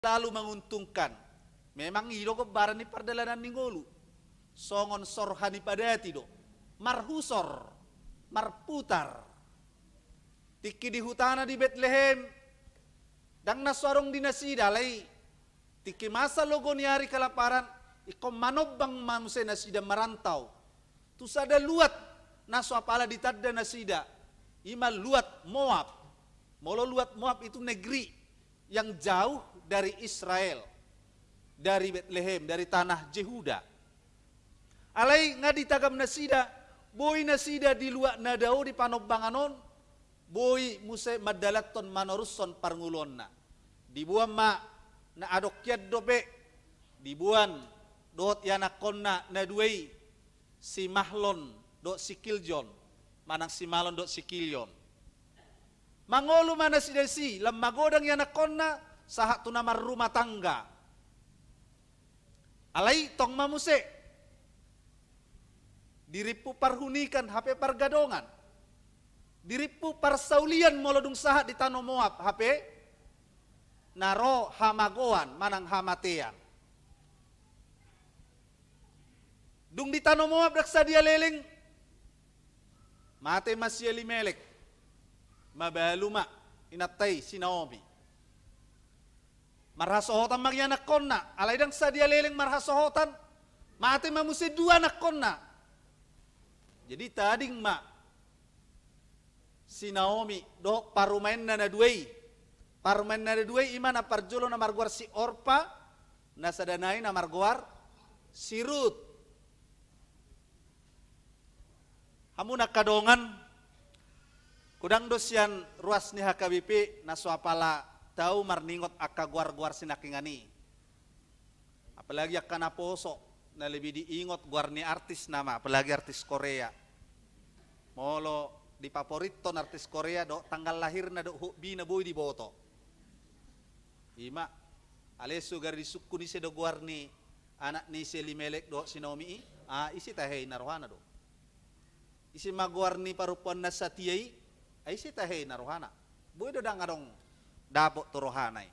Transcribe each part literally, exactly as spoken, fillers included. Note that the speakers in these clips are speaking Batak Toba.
selalu menguntungkan. Memang i do gombaran ni pardalanan ni ngolu. Songon sor hanipadati do. Marhusor, marputar. Tingki di hutana di Betlehem, ndang na so adong di nasida, alai tingki masa logo ni ari kelaparan, ingkon manombang ma muse nasida marantau tu sada luat na so apala ditanda nasida, i ma luat Moab. Molo luat Moab itu negeri yang jauh dari Israel, dari Betlehem, dari tanah Jehuda. Alai nga ditagam nasida, boi nasida di luat na dao di panombangan on, boi muse mandalanhon manorushon parngoluonna. Diboan ma na adong hian dope, diboan dohot ianakhonna na dua i, si Mahlon dohot si Kiljon, manang si Mahlon dohot si Kiljon. Mangolu ma nasida disi, lam magodang ianakhonna, sahat tu na marrumah tangga. Alai tong ma muse. Dirimpu parhunikan hape pargadongan. Dirimpu parsaulian molo dung sahat di tano Moab hape na ro hamagoan manang hamatean. Dung di tano Moab ndang sadia leleng, mate ma si Elimelek. Mabalu ma inanta i si Naomi. Marhasohotan ma ianakhonna, alai ndang sadia leleng marhasohotan, mate ma muse dua anakhonna. Jadi tading ma si Naomi dohot parumaenna na dua i. Parumaenna na dua i ima na parjolo na margoar si Orpa, na sada nai na margoar si Rut. Hamu na angka dongan, godang do sian ruas ni H K B P na so apala tau marningot angka goar-goar sinangkingan i. Apalagi angka naposo, na lebih diingot goar ni artis nama, apalagi artis Korea. Molo dipaporithon artis Korea dohot tanggal lahirna dohot hobina boi diboto. Ima, alai so gari disungkun ise do goar ni anak ni si Elimelek dohot si Naomi i, ah, ise tahe i, na rohana do. Ise ma goar ni parompuan na satia i, ah, ise tahe i, na rohana. Boi do ndang adong dapot tu rohana i.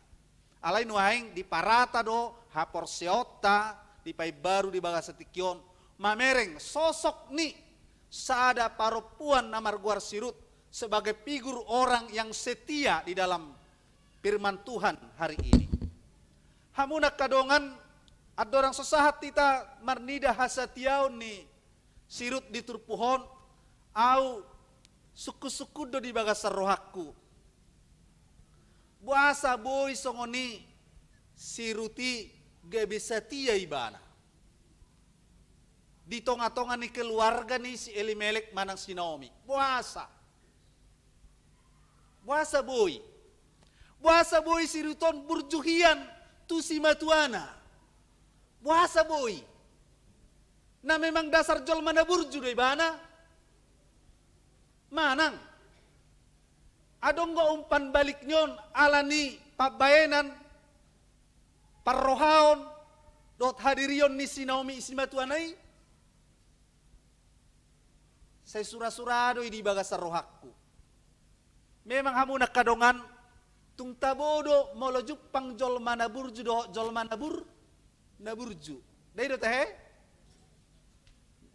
Alai nuaeng diparata do haporseaonta, dipaimbaru di bagasan tingki on, mamereng sosok ni sada parompuan na margoar si Rut sebagai figur orang yang setia di dalam firman Tuhan hari ini. Hamu na angka dongan, andorang so sahat hita marnida hasatiaon ni si Rut di turpuk on, au sungkun-sungkun do di bagasan rohangku. Boasa boi songon i si Rut i gabe satia ibana di tonga-tonga ni keluarga ni si Elimelek manang si Naomi? Boasa? Boasa boi? Boasa boi si Rut on burju hian tu simatuana? Boasa boi? Na memang dasar jolma na burju do ibana? Manang adong do umpan balik ni on ala ni pambaenan, parrohaon dohot hadirion ni si Naomi i simatuana i? Sai sura-sura do i di bagasan rohangku. Memang hamu na angka dongan, tung tabo do molo jumpang jolma na burju dohot jolma na bur-, na burju. Nda i do tahe?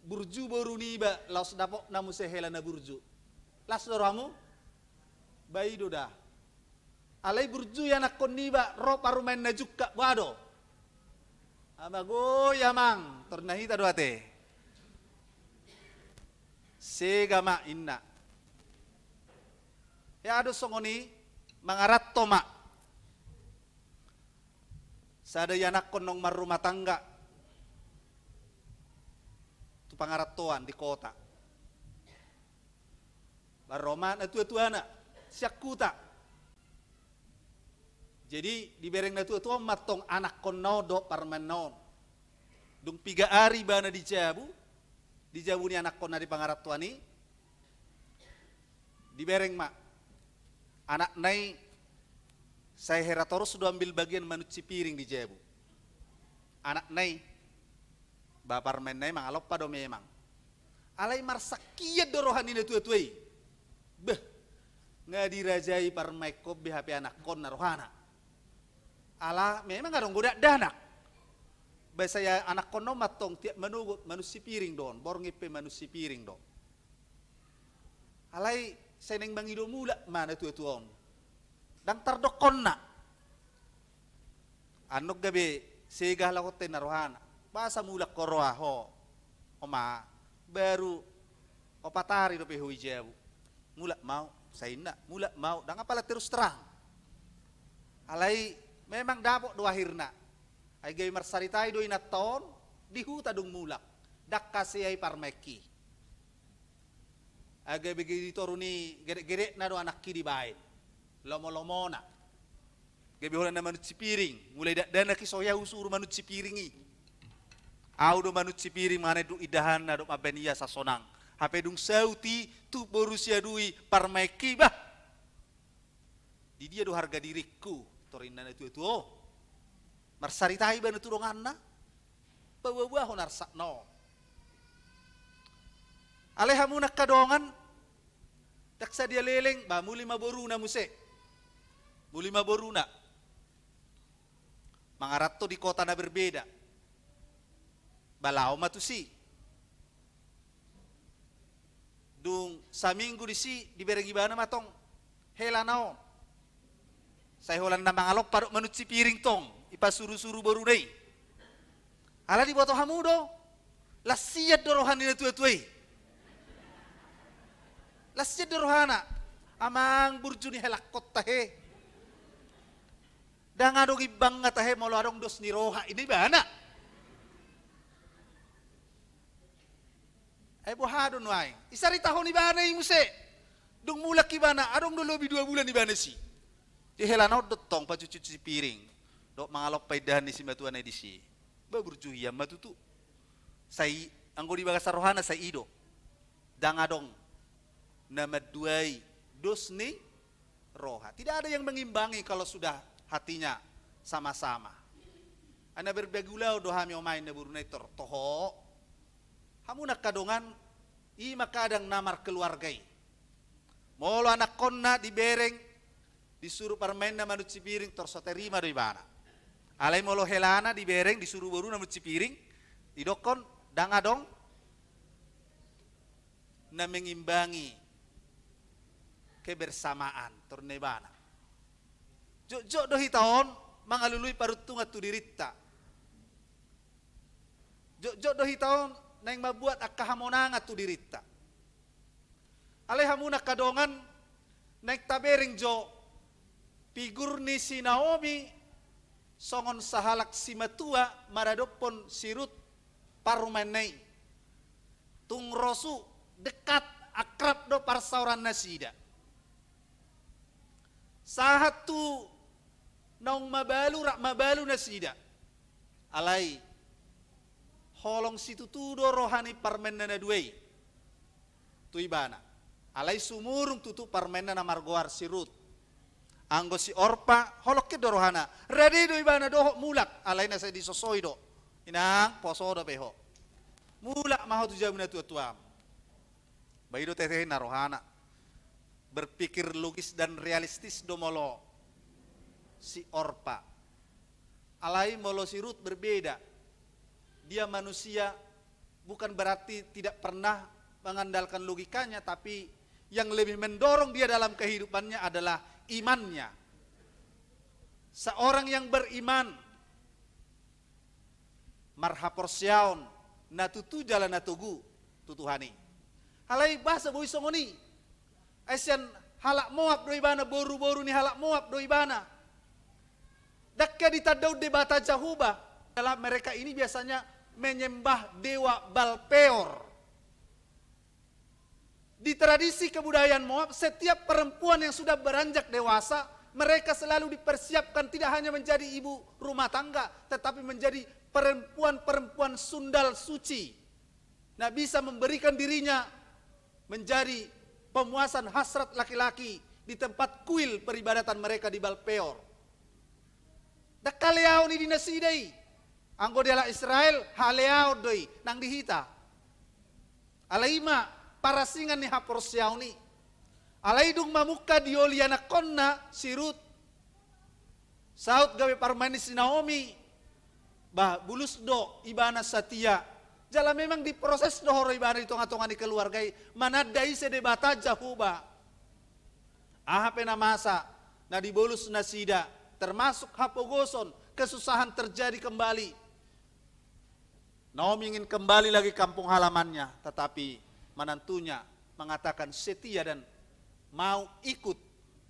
Burju boru niba, laos dapotna muse hela na burju. Las do rohamu? Ba i do da. Alai burju ianakhon niba, ro parumaenna jungkat, boha do? Amang, oi amang, tor na hita do ate. Sega ma inna. Ia do songon i, mangaranto ma sada ianakhon naung marrumah tangga tu pangarantoan di kota. Ro ma natua-tuana sian huta. Jadi dibereng natua-tua on ma tong anakhonna on dohot parumaenna on. Dung piga ari ibana di jabu, di jabu ni anakhonna di pangarantoan i, dibereng ma anakna i, sai hera torus do ambil bagian manunsi piring di jabu. Anakna i, ba parumaenna i mangalompa do memang. Alai marsangkian do roha ni natua-tua i. Beh, nga dirajai parumaenhon be hape anakhonna rohana. Ala memang adong do dakdanak. Ba sai anakkonna on ma antong tiap manogot manuk sipiring do on, borngin pe manuk sipiring do. Alai sai naeng mangido mulak ma natuatua on. Ndang tardokkonna. Annon gabe sega halak on, ninna rohana. Boasa mulak ho roha ho, oma? Baru opat ari dope ho i jabu. Mulak ma au, sai ninna, mulak ma au. Ndang apala terus terang. Alai memang dapot do akhirna. Ai gabe marsaritai do inanta on, di huta dung mulak. Ndang hasea i parmaenhi. Ai gabe di toru ni gedekgedekna do anakhi dibaen, lomolomona. Gabe holan na manuk sipiring, mulai dakdanak i so hea husuru manuk sipiring i. Au do manuk sipiring mangae duk indahanna dohot mambaen ia sasonang. Hape dung saut i tu boru siadui parmaenhi, bah. Di dia do harga diringku, ninna natuatua on. Marsaritai ibana tu donganna. Paboaboahon arsakna on. Alai hamu na angka dongan, ndang sadia leleng, ba muli ma boruna muse. Muli ma boruna. Mangaranto di kota na berbeda. Ba laho ma tusi. Dung saminggu disi dibereng ibana ma antong helana on. Sai holan na mangalompa dohot manuk sipiring tong, ipasurusuru boruna i. Ala diboto hamu do, las sian do roha ni natuatua i. Las sian do rohana. Amang, burju ni helangkon tahe. Ndang adong imbangna tahe molo adong dos ni roha, ninna ibana. Ai boha do nuaeng? Isaritahon ibana i muse. Dung mulak ibana, adong do lobi dua bulan ibana disi. Di helana on do tong pacucuk sipiring dohot mangalompa indahan ni simatuana i disi. Ba burju hian ma tutu. Sai anggo di bagasan rohana sai i do. Ndang adong na manduai dos ni roha. Tidak ada yang mengimbangi kalau sudah hatinya sama-sama. Ai na berbagi ulaon do hami, oma, ninna boruna i, tor toho. Hamu na angka dongan, i ma kadang na markeluarga i. Molo anakkonna dibereng, disuru parmaenna manuk sipiring, tor so tarima do ibana. Alai molo helana dibereng, disuru boruna manuk sipiring, didokkon ndang adong na mengimbangi kebersamaan, tor ninna ibana. Jotjot do hita on mangalului paruntungan tu dirinta. Jotjot do hita on naeng mambuat angka hamonangan tu dirinta. Alai hamu na angka dongan, naeng tabereng jo figur ni si Naomi songon sahalak simatua maradophon si Rut parumaenna i. Tung ro sude, dekat, akrab do parsaoran nasida. Sahat tu naung mabalu, rap mabalu nasida. Alai holong situtu do roha ni parumaenna na dua i tu ibana. Alai sumurung tutu parumaenna na margoar si Rut. Anggo si Orpa, holong hian do rohana. Rade do ibana dohot mulak, alai na sai disosoi do. Inang, poso dope ho. Mulak ma ho tu jabu ni natuatuam. Ba i do tetehi na rohana. Berpikir logis dan realistis do molo si Orpa. Alai molo si Rut berbeda. Dia manusia bukan berarti tidak pernah mengandalkan logikanya, tapi yang lebih mendorong dia dalam kehidupannya adalah imannya. Seorang yang beriman, marhaporseaon na tutu jala na togu tu Tuhan i. Alai boasa boi songon i? Ai sian halak Moab do ibana, boruboru ni halak Moab do ibana. Ndang hea ditanda on Debata Jahowa. Adalah mereka ini biasanya menyembah dewa Baal Peor. Di tradisi kebudayaan Moab, setiap perempuan yang sudah beranjak dewasa, mereka selalu dipersiapkan tidak hanya menjadi ibu rumah tangga, tetapi menjadi perempuan-perempuan sundal suci. Na bisa memberikan dirinya menjadi pemuasan hasrat laki-laki di tempat kuil peribadatan mereka di Baal Peor. Ndang haleaon i di nasida i. Anggo di halak Israel, haleaon do i, nang di hita. Alai i ma parasingan ni haporseaon i. Alai dung mamungka dioli anakkonna si Rut, Saut gabe parumaen ni si Naomi, bah, bulus do ibana satia. Jala memang diproses do horo ibana di tonga-tonga ni keluarga i, mananda ise Debata Jahowa. Aha pe na masa, na dibolus nasida, termasuk hapogoson, kesusahan terjadi kembali. Naomi ingin kembali lagi kampung halamannya, tetapi menantunya mengatakan setia dan mau ikut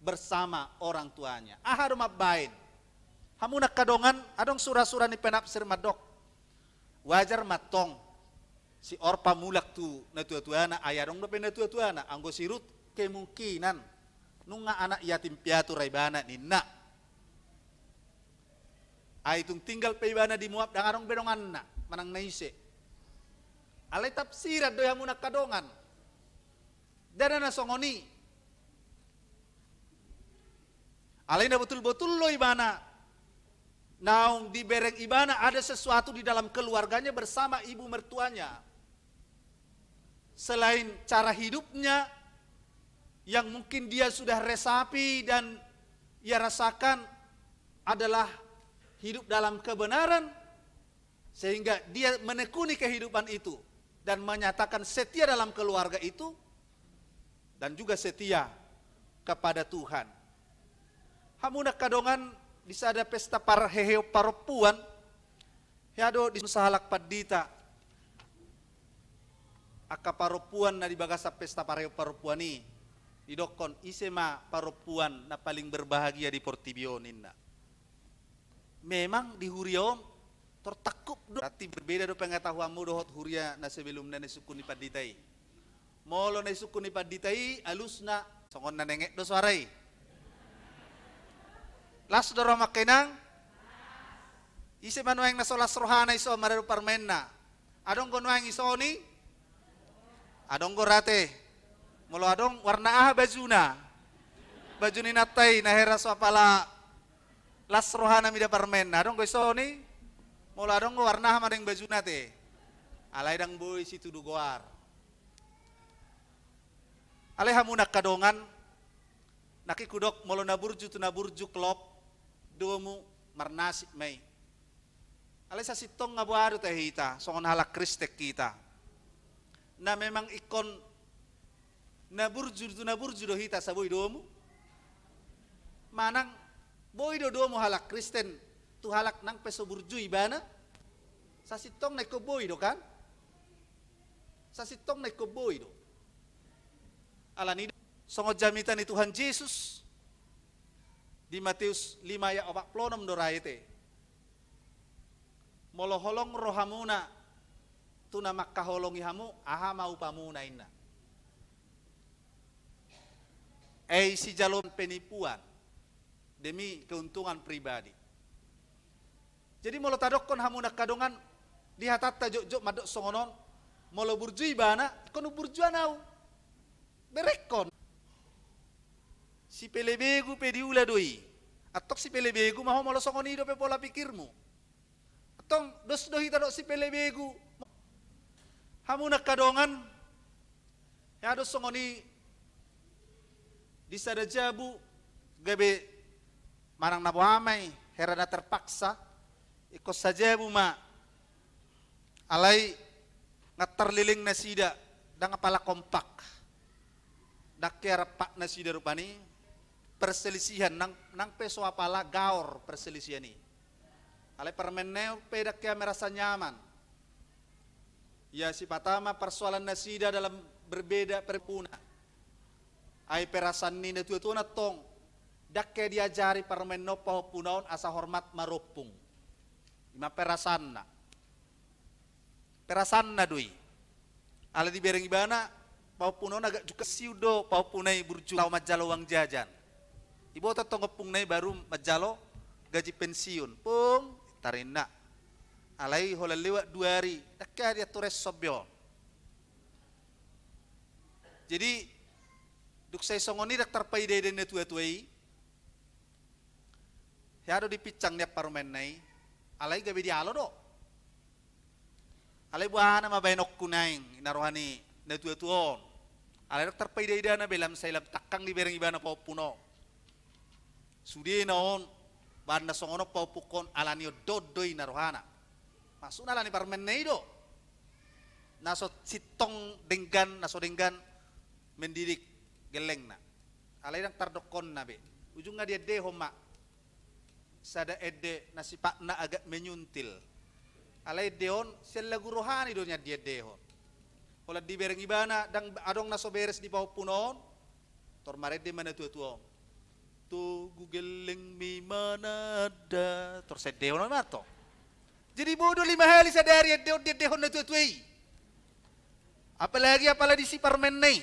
bersama orang tuanya. Aha do mambaen? Hamu angka dongan, adong sura-sura ni penafsir mandok, wajar mantong si Orpa mulak tu natua-tuana, ai adong dope natua-tuana, anggo si Rut kemungkinan nunga anak yatim piatu ra ibana ninna. Ai tung tinggal pe ibana di Moab, ndang adong be donganna manang na ise. Alai tafsiran do i hamu angka dongan. Ndada na songon i. Alai na botul-botul do ibana, naung dibereng ibana ada sesuatu di dalam keluarganya bersama ibu mertuanya. Selain cara hidupnya yang mungkin dia sudah resapi dan ia rasakan adalah hidup dalam kebenaran, sehingga dia menekuni kehidupan itu dan menyatakan setia dalam keluarga itu dan juga setia kepada Tuhan. Hamu angka dongan, di sada pesta parheheon parompuan, hea do di sahalak pandita angka parompuan na di bagasan pesta parheheon parompuan i, didokkon, ise ma parompuan na paling berbahagia di portibi on, ninna. Memang di huria on tor tangkup do. Berarti berbeda do pengetahuanmu dohot huria na sebelumna na disungkun ni pandita i. Molo na disungkun ni pandita i alusna, songon na nenget do suara i. Las do roha ma angka inang. Ise ma nuaeng na so las rohana ison, maradu parumaenna? Adong do nuaeng ison i? Adong do ra ate? Molo adong, warna aha bajuna? Baju ni inanta i na hera so apala las rohana mida parumaenna. Adong do ison i? Molo adong do, warna aha ma nuaeng bajuna ate? Alai ndang boi situdu goar. Alai hamu angka dongan, nangkin hudok, molo na burju tu na burju klop, domu, marnasib ma i. Alai sasintongna boha do tahe hita songon halak Kristen hita, na memang ingkon na burju tu na burju do hita asa boi domu? Manang boi do domu halak Kristen tu halak nang pe so burju ibana? Sasintongna ingkon boi do kan? Sasintongna ingkon boi do. Alani songon jamita ni Tuhan Jesus di Mateus lima ayat opat pulu onom do ra i ate. Molo holong rohamuna tu na mangkaholongi hamu, aha ma upamuna, ninna. Ai sijalo penipuan demi keuntungan pribadi. Jadi molo tadokkon hamu angka dongan, di hatanta jotjot mandok songon on, molo burju ibana, ingkon umburjuan au. Berengkon. Sipelebegu pe diula do i. Antong sipelebegu ma ho molo songon i dope pola pikirmu. Antong dos do hita dohot sipelebegu. Hamu angka dongan, hea do songon i di sada jabu, gabe manang na boha ma i, hera na terpaksa, ingkon sajabu ma. Alai nga tarleleng nasida, ndang apala kompak. Ndang hea rap nasida rupani, perselisihan nang, nang pe so apala gaor perselisihan i. Alai parumaenna i pe ndang hea merasa nyaman. Ya, sipata ma persoalan nasida dalam berbeda perpuna. Ai perasaan ni natua-tua na tong, ndang hea diajari parumaenna on pahompuna on asa hormat marompung. Ima perasaanna. Perasaanna do i. Alai dibereng ibana, pahompuna on agak juga siun do, pahompuna i burju laho manjalo uang jajan. Iboto tong ompungna i baru manjalo gaji pensiun. Pung, tarinna. Alai holan lewat dua ari, ndang hea diatur eson be on. Jadi, dung sai songon i ndang tarpaida-ida natua-tua i, hea do dipinsang nian parumaenna i, alai gabe dialo do. Alai boha nama baenonku naeng, ina roha ni natua-tua on. Alai ndang tarpaida-idana be lam sai lam tangkang dibereng ibana pahompuna on. Sudena on, Baen na songon on pahompungkon, alani on do, do i na rohana. Maksudna alani parmaenna i do. Na so sintong denggan, na so denggan mendidik gellengna. Alai ndang tardokkonna be. Ujungna diendehon ma. Sada ende na sifatna agak menyuntil. Alai ende on sian lagu rohani do nian diendehon. Holan dibereng ibana, ndang adong na so beres di pahompuna on, tor marende ma natuatua on. Togu gellengmi mananda. Tor siendehon on ma tong. Jadi boi do lima hali sadari ende on diendehon natuatua i. Apalagi, apalagi disi parmaenna i.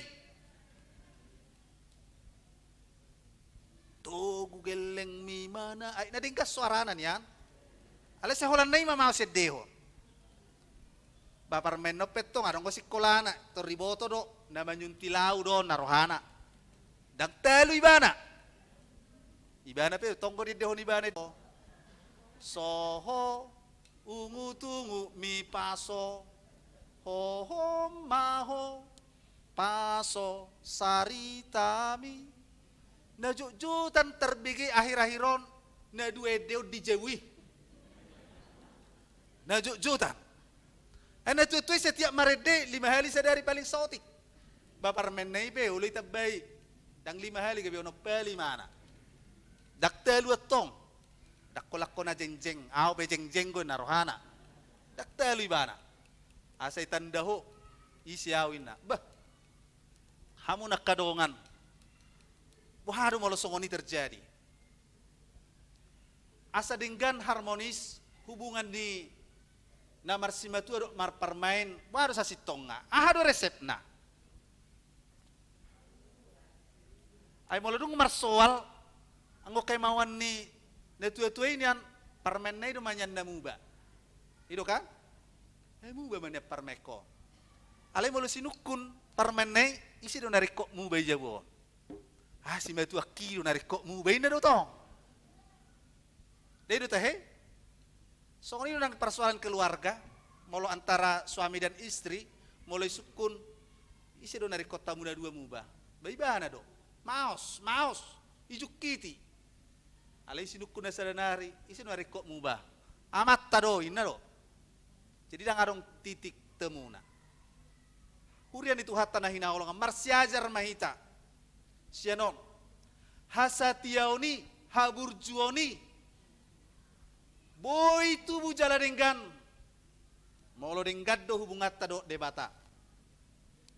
Togu gellengmi mana, ai na denggan soarana nian. Alai sai holan na i ma maos siendehon. Ba parmaenna on pe tong adong do singkolana, tor diboto do, na manyuntil au do na rohana. Ndang talu ibana. Ibana pe tong do diendehon ibana i. Soho ungut-ungutmi paso, hohom ma ho paso saritami. Na jotjotan tarbege akhir-akhir on na dua ende on di jabu i. Na jotjotan. Ai natuatua i setiap marende lima hali sadari paling saotik. Ba parmaenna i pe olo i tambai. Ndang lima hali gabe onom hali ibana. Ndang talu antong. Ndang holan ho na jengjeng, ahu pe jengjeng do na rohana. Ndang talu ibana. Asa itanda ho ise ahu inna. Bah. Hamu na angka dongan. Boha do molo songon i terjadi? Asa denggan harmonis hubungan ni na marsimatua dohot marparmaen, boha do sasintongna? Aha do resepna? Ai molo dung marsoal, anggo kemauan ni natuatua i nian, parmaenna i do ma nian na muba. I do kan? Ai muba ma nian parmaenhon. Alai molo sinungkun parmaenna i, ise do na ringkot muba i jabu on? Ah, simatuangki do na ringkot muba, inna do tong. Dai do tahe? Songon i do nang parsoalan keluarga, molo antara suami dan istri, molo isungkun, ise do na ringkot hamu na dua muba? Ba ibana do. Maos, maos, ijungkiti. Alai sinungkun na sada nari, ise do na ringkot muba? Amanta do, inna do. Jadi ndang adong titik temuna. Huria ni Tuhanta na hinaholongan, marsiajar ma hita sian on. Hasatiaon i, haburjuon i, boi tubu jala denggan molo denggan do hubunganta dohot Debata.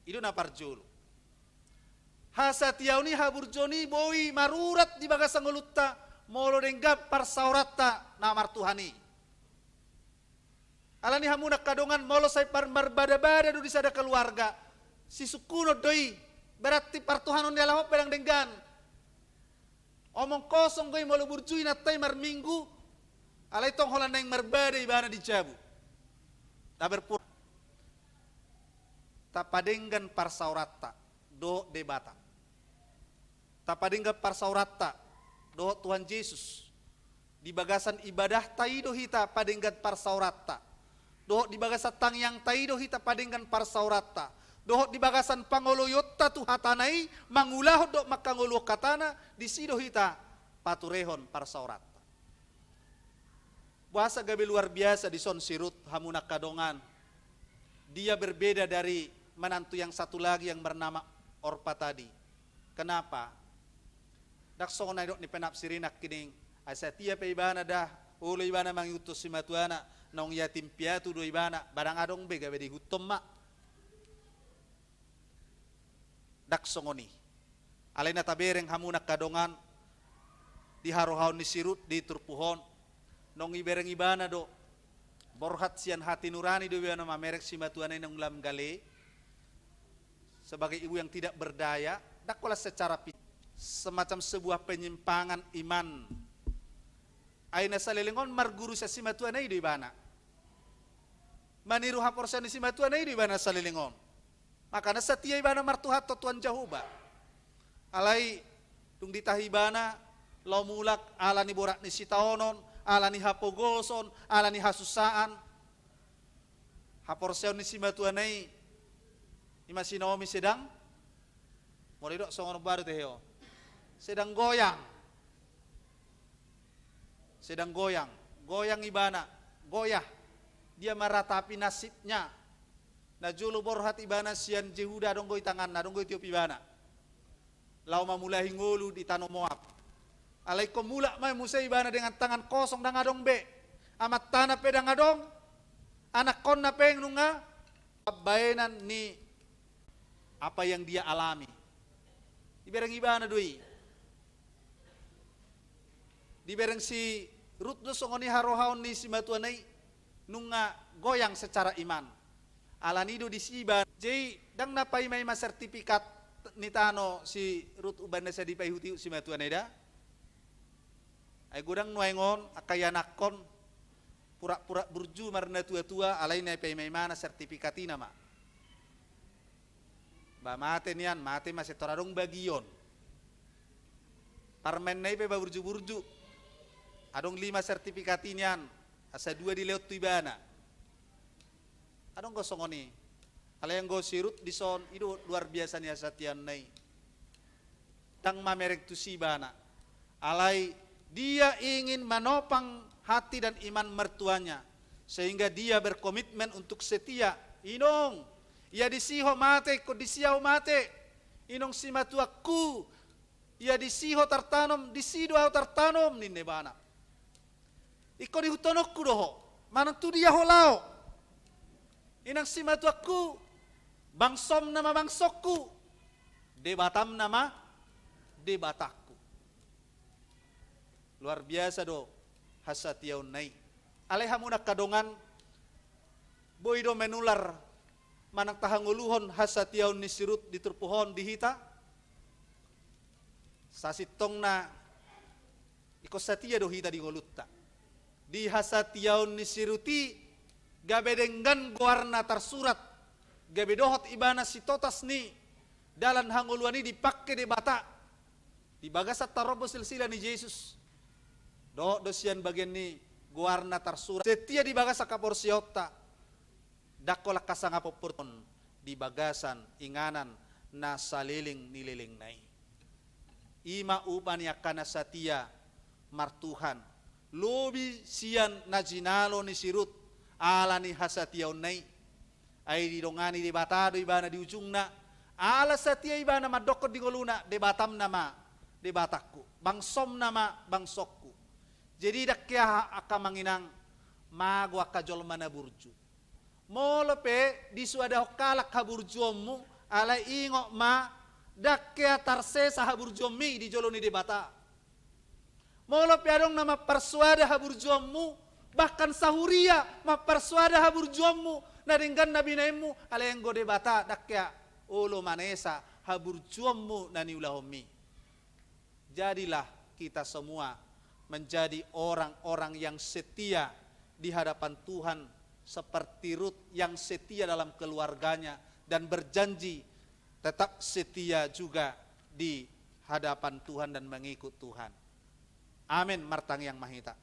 I do na parjolo. Hasatiaon i, haburjuon i boi marurat di bagasan ngolunta molo denggan parsaoranta na marTuhan i. Alani hamu na angka dongan, molo sai par-, marbadabada do di sada keluarga, sisungkunon do i, berarti partuhanon ni halak on pe ndang denggan. Omong kosong do i molo burju inanta i marminggu, alai tong holan naeng marbada ibana di jabu. Na berpura. Tapadenggan parsaoranta dohot Debata. Tapadenggan parsaoranta dohot Tuhan Jesus. Di bagasan ibadahta i do hita padenggan parsaoranta. Dohot di bagasan tangiangta i do hita padenggan parsaoranta. Dohot di bagasan pangoloionta tu hatana i, mangulahon dohot mangkangoluhon hatana, disi do hita paturehon parsaoranta. Boasa gabe luar biasa dison si Rut, hamu na angka dongan? Dia berbeda dari menantu yang satu lagi yang bernama Orpa tadi. Kenapa? Ndang songon na nidok ni penafsir i nangkining, ai satia pe ibana da, olo ibana mangihuthon simatuana, naung yatim piatu do ibana, ba ndang adong be gabe diihuthon ma. Ndang songon i. Alai na tabereng hamu na angka dongan, di harohaon ni si Rut di turpuk on, naung ibereng ibana do, borhat sian hati nurani do ibana mamereng simatuana i naung lam gale, sebagai ibu yang tidak berdaya, ndang holan secara fisik, semacam sebuah penyimpangan iman. Ai na saleleng on marguru sian simatuana i do ibana. Maniru haporseaon ni simatuana i do ibana saleleng on. Makana satia ibana martuhanhon Tuhan Jahowa. Alai dung ditahi ibana, laho mulak ala ni borat ni sitaonon, ala ni hapogoson, ala ni hasusaan. Haporseaon ni simatuana i, i ma si Naomi sedang, molo didok songon on baru tehe ho. Sedang goyang. Sedang goyang, goyang ibana, goyah. Dia meratapi nasibnya. Na jolo borhat ibana sian Jehuda, adong do i tanganna, adong do i tiop ibana. Laho mamulahi ngolu di tano Moab. Alai ingkon mulak ma muse ibana dengan tangan kosong, ndang adong be. Amantana pe ndang adong, anakkonna pe nunga. Pambaenan ni apa yang dia alami. Dibereng ibana do i. Dibereng si Rut do songon i harohaon ni simatuana i, nunga goyang secara iman. Alani do disi ibana. Jadi, ndang na paimaima sertifikat ni tano si Rut umbahen na sai dipaihutihut simatuana i da. Ai godang nuaeng on angka ianakhon, pura-pura burju marnatuatua, alai na paimaimana sertifikat i nama. Ba mate nian, mate ma, sai tor adong bagion. Parmaenna i pe ba burju-burju. Adong lima sertifikat i nian, asa dua dilehon tu ibana. Adong do songon i. Alai anggo si Rut dison, i do luar biasa ni hasatiaonna i. Ndang mamereng tusi ibana. Alai dia ingin menopang hati dan iman mertuanya, sehingga dia berkomitmen untuk setia. Inong, ia disi ho mate, ingkon disi ahu mate. Inong simatuangku, ia disi ho tartanom, disi do ahu tartanom, ninna ibana. Ingkon ihuthononku do ho, manang tu dia ho laho. Inang simatuangku, bangsom nama bangsongku, Debatam nama Debatangku. Luar biasa do hasatiaonna i. Alai hamu angka dongan, boi do menular manang tahangoluhon hasatiaon ni si Rut di turpuk on di hita? Sasintongna ingkon satia do hita di ngolunta. Di hasatiaon ni si Rut i, gabe denggan goarna tarsurat, gabe dohot ibana sitotas ni dalan hangoluan i dipangke Debata. Di bagasan tarombo silsila ni Jesus, dohot do sian bagian ni goarna tarsurat. Setia di bagasan haporseaonta. Ndang holan hasangapon portibi on di bagasan inganan na saleleng ni lelengna i. I ma upa ni angka na satia martuhan. Lobi sian na jinalo ni si Rut ala ni hasatiaonna i. Ai didongani Debata do ibana di ujungna. Ala satia ibana mandokkon di ngoluna, Debatam nama Debatangku, bangsom nama bangsongku. Jadi ndang hea angka amang inang, mago angka jolma na burju. Molo pe disuadahon halak haburjuonmu, alai ingot ma, ndang hea tarsesa haburjuonmi di jolo ni Debata. Molo pe adong na mamparsoada haburjuonmu, bahkan sahuria mamparsoada haburjuonmu na denggan na binahenmu, alai anggo Debata ndang hea olo manesa haburjuonmu na niulahonmi. Jadilah kita semua menjadi orang-orang yang setia di hadapan Tuhan, seperti Rut yang setia dalam keluarganya dan berjanji tetap setia juga di hadapan Tuhan dan mengikut Tuhan. Amin. Martangiang ma hita.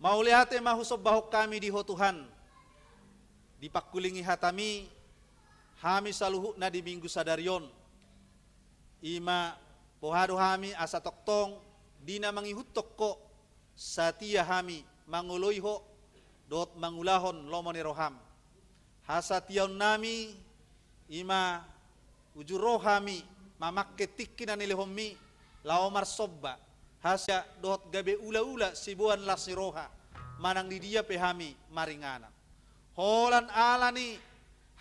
Mauliate ma husombahon hami di Ho Tuhan, dipangkulingi hataMi hami saluhutna di Minggu sadari on. I ma boha do hami asa tongtong di na mangihuthon Ho, satia hami mangoloi Ho dohot mangulahon lomo ni rohaM. Hasatiaonnami i ma uju ro hami mamangke tingki na nilehonMi laho marsomba, hasea dohot gabe ulaula siboan las ni roha manang di dia pe hami maringanan. Holan ala ni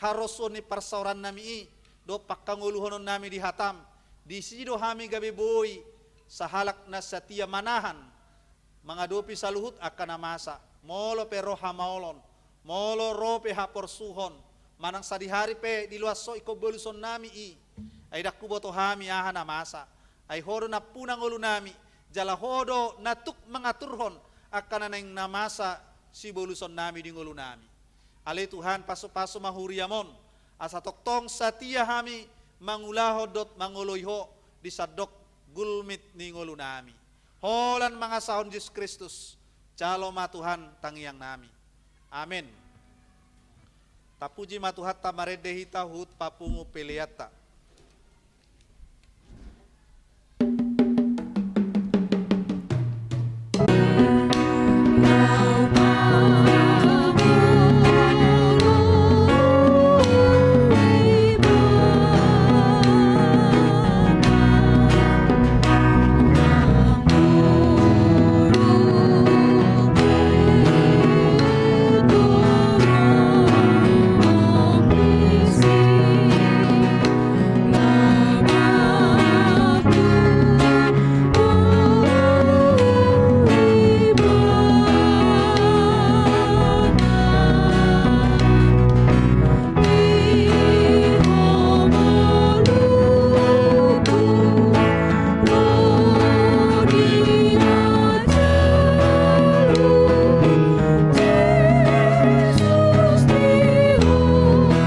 harosuon ni parsaorannami i dohot panghangoluhononnami di hataM, disi do hami gabe boi sahalak na satia manahan mangadopi saluhut angka na masa. Molo pe ro hamaolon, molo ro pe haporsuhon, manang sadihari pe diloas Ho ingkon bolusonnami i, ai ndang huboto hami aha na masa. Ai Ho do nampuna ngolunami, jala Ho do na tuk mangaturhon angka na naeng na masa sibolusonnami di ngolunami. Ale Tuhan, pasupasu ma huriaM on, asa tongtong satia hami mangulahon dohot mangoloi Ho di sandok gulmit ni ngolunami. Holan mangasahon Jesus Kristus, jalo ma Tuhan tangiangnami. Amen. Tapuji ma Tuhanta, marende hita huhut papungu peleanta.